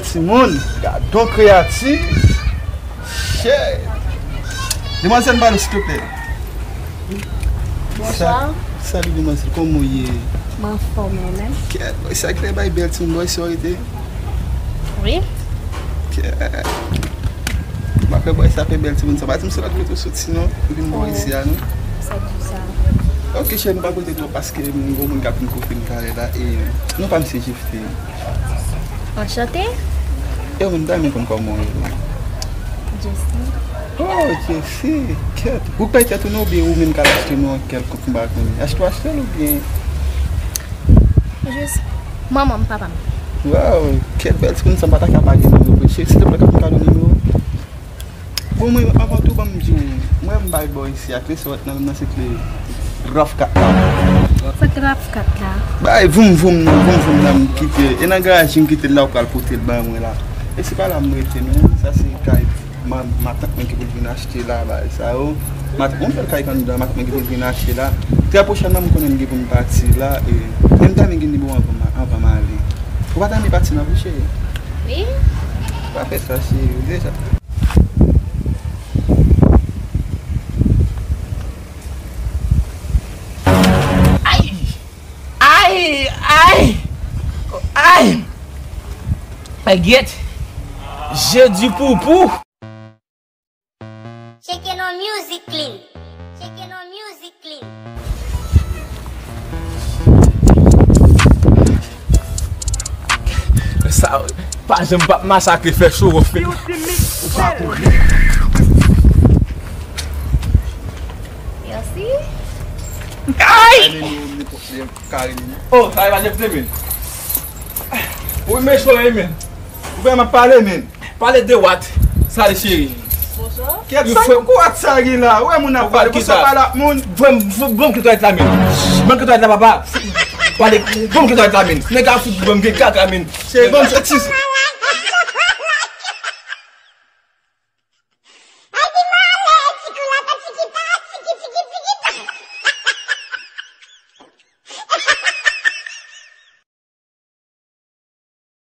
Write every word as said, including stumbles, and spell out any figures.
Timoun, gadon kreyati. Shit. Demwazèl, m pale, silvouplè. Bonswa. Sa- Salut, demwazèl, kòman w ye? M anfòm, ou menm? Kèt, bòy sa ki te bay bèl timoun, bòy sa w rete? Wi. Kèt. M ap fè bòy sa fè bèl timoun sa. Pa di m se lòt kote w soti non, ou vin bò isi a non. Sa di sa. Ok, chè, m pa pote twòp paske m gon moun k ap vin kote m talè la e non pa m se Jefte. Anchante. Yo, m ta renmen konn kòman w rele. Jessie. Oh, Jessie, kèt. Ou k pètèt ou non, oubyen ou menm k al achte nou an kèlkonk m pa konnen. Achte w achte l oubyen? Jis manman m, papa m. Waw, kèt bèl timoun sa m pa ta ka pa gen nimewo vre. Cheri, silteplè, ka fè m kado nimewo? Bon, mwen, anvan tou, ban m di w, mwen, m bay bò isi a kle sòt nan, nan se kle raf kat la. Sa k raf kat la? Bay voum voum nan, voum voum nan, m kite. E nan garaj, m kite l la, ou pral pote l ban mwen la. E se pa la m rete, non. Sa se kay ma, matant mwen ki pou l vin achte la, bagay sa yo. Mat, yon bèl kay anndan, matant mwen ki pou l vin achte la. Trè pwochènman, m konnen m gen pou m pati la. E, men m ta renmen gen nimewo anvan, anvan m ale. Ou pa ta renmen pati non, wi, cheri? Wi. Pa fè sa, cheri, ou deja. Ay! Ay! Ay! Ay! Ay, gyèt! Je di poupou! Cheke non music clean. Cheke non music clean. Sa pa janm p ap masakre fè cho wòf. Ou pa konnen. Merci. Ay! Oh, sa e pa Jefte, men. Ou mechan, wi, men. Ou fè m ap pale, men. Pale de what? Sa le cheri. Kèt, sa kou at sa gen la? Ou wè moun ap pale, pou sa pale ak moun. Ban m, ban m kite twalèt la, men. Ban m kite twalèt la, papa. Pale, ban m kite twalèt la, men. Nèg a fout ban m gen kaka, men. Cheri, ban m fè ti